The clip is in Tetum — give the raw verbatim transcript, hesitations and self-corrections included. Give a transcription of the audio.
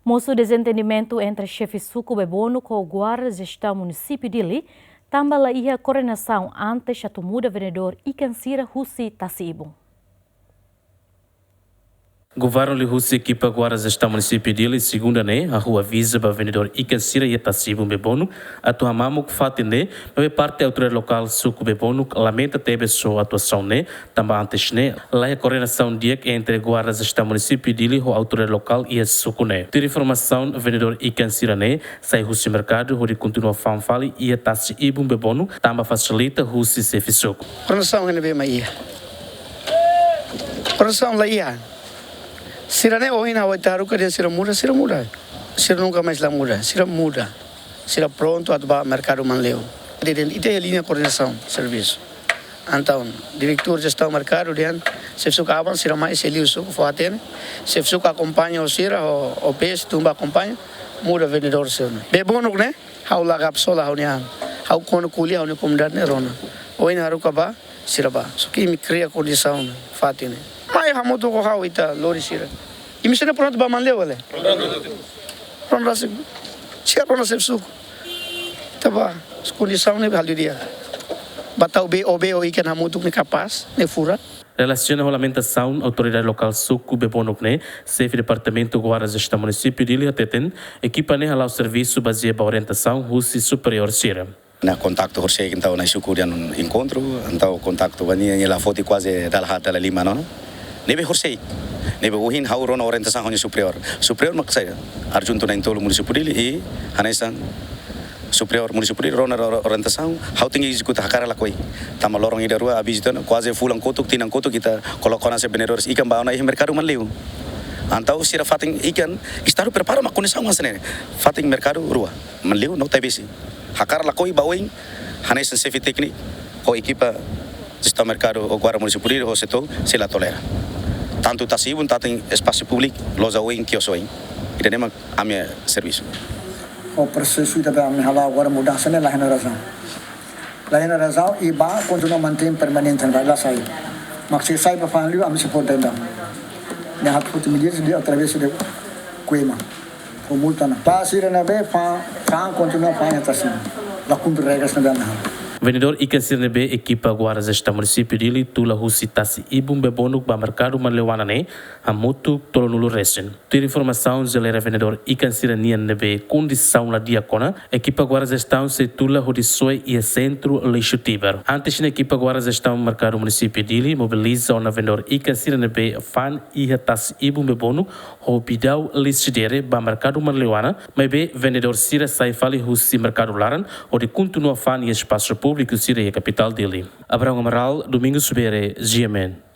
Mosu dezentendimentu entre xefe suku Bebonuk ho Guarda Jestaun Munisípiu Dili, tanba la iha koordenasaun antes atu muda vendedór ikan sira husi tasi ibun. Governu liuhusi ekipa Guarda Jestaun Munisípiu Dili, segunda ne'e, hahú aviza ba vendedór ikan sira iha tasi ibun Bebonuk atu hamamuk fatin ne'e, maibé parte autoridade lokál suku Bebonuk lamenta tebes ho atuasaun ne'e, tanba antes ne'e la iha koordenasaun di'ak entre Guarda Jestaun Munisípiu Dili ho autoridade lokál iha suku ne'e. Tuir informasaun, vendedór ikan sira ne'e sai husi merkadu hodi kontinua fa'an fali iha tasi ibun Bebonuk, tanba fasilita husi xefe suku. Koordenasaun ne'ebé mak iha. Koordenasaun la iha. Sira ne'e ohin ha'u ita haruka dehan sira muda, sira muda. Sira nunka mais la muda, sira muda. Sira prontu atu ba merkadu Manleu. Dehan ita iha liña koordenasaun servisu. Entaun, diretór jestaun merkadu dehan, xefe suku aban, sira mai, sira liu suku, fó hatene. Xefe suku akompaña ho sira, ho, ho pes, tun ba akompaña, muda vendedór sira ne'e. Bebonuk ne'e, ha'u la gap sola ha'u-nia an. Ha'u kuandu ko'alia ha'u-nia komunidade ne'e rona. Ohin haruka ba, sira ba. Só ke imi kria kondisaun fatin ne'e. Mai hamutuk ho ha'u ita lori sira. Imi sira prontu ba Manleu, ale? Rona rasik. Sira rona xefe suku. Ita ba, kondisaun ne'e halo di'ak. Ba tau bee, o bee, o ikan hamutuk ne'e kapás, ne'e furak. Relasiona ho lamentasaun, autoridade lokál suku Bebonuk ne'e, xefe departamentu Guarda Jestaun Munisípiu Dili hateten, ekipa ne'e hala'o servisu bazeia ba orientasaun husi superiór sira. Nia kontaktu horisehik entaun nia suku dehan enkontru, entaun kontaktu ba nia, nia la foti kuaze dala haat dala lima, no? Ne'ebé horisehik. Ne'ebé ohin ha'u rona orientasaun ha'u-nia superiór. Superiór mak sai, adjuntu na'in-tolu Munisípiu Dili i hanesan superiór Munisípiu Dili rona ro-, orientasaun, ha'u tenke ezekuta hakarak lakohi. Tanba loron ida rua, abis itu, kuaze fulan kotuk, tinan kotuk, ita koloka ona sira vendedores ikan ba ona iha merkadu Manleu. Entaun sira fatin ikan, estadu prepara mak kondisaun hanesan ne'e. Fatin merkadu rua, Manleu no Taibesi. Hakarak lakohi ba oin, hanesan xefe tékniku, ho ekipa jestaun merkadu, ho Guarda Munisípiu Dili, ho setór, sei la tolera. Tantu tasi ibun, tantu espasu públiku, loja oin, kios oin. Ida-ne'e mak ami-nia servisu. Ho prosesu ita be ami hala'o agora mudansa ne'e la iha razaun. La iha razaun i ba kontinua mantein permanente, la, la sai. Mak se sai ba fa'an liu, ami sei fó denda. Ne'e ha'u foti medida de através de Kuema. Ho multa ona. Ba sira ne'ebé fa'an, fa'an kontinua fa'an iha tasi. La kumpre regras ne'ebé ami halo. Vendedór ikan sira ne'ebé ekipa Guarda Jestaun Munisípiu Dili tula husi tasi ibun Bebonuk ba merkadu Manleu ona ne'e, hamutuk tolunulu resin. Tuir informasaun, jeleira vendedór ikan sira-nian ne'ebé kondisaun la di'ak ona, ekipa Guarda Jestaun sei tula hodi soe iha sentru lixu Tibar. Antes ne'e ekipa Guarda Jestaun merkadu Munisípiu Dili mobiliza ona vendedór ikan sira ne'ebé fa'an iha tasi ibun Bebonuk ho bidau Lixidere ba merkadu Manleu ona, maibé vendedór sira sai fali husi merkadu laran hodi kontinua fa'an iha espasu públiku sira iha kapitál Dili. Abraão Amaral, Domingos Bere, G M N.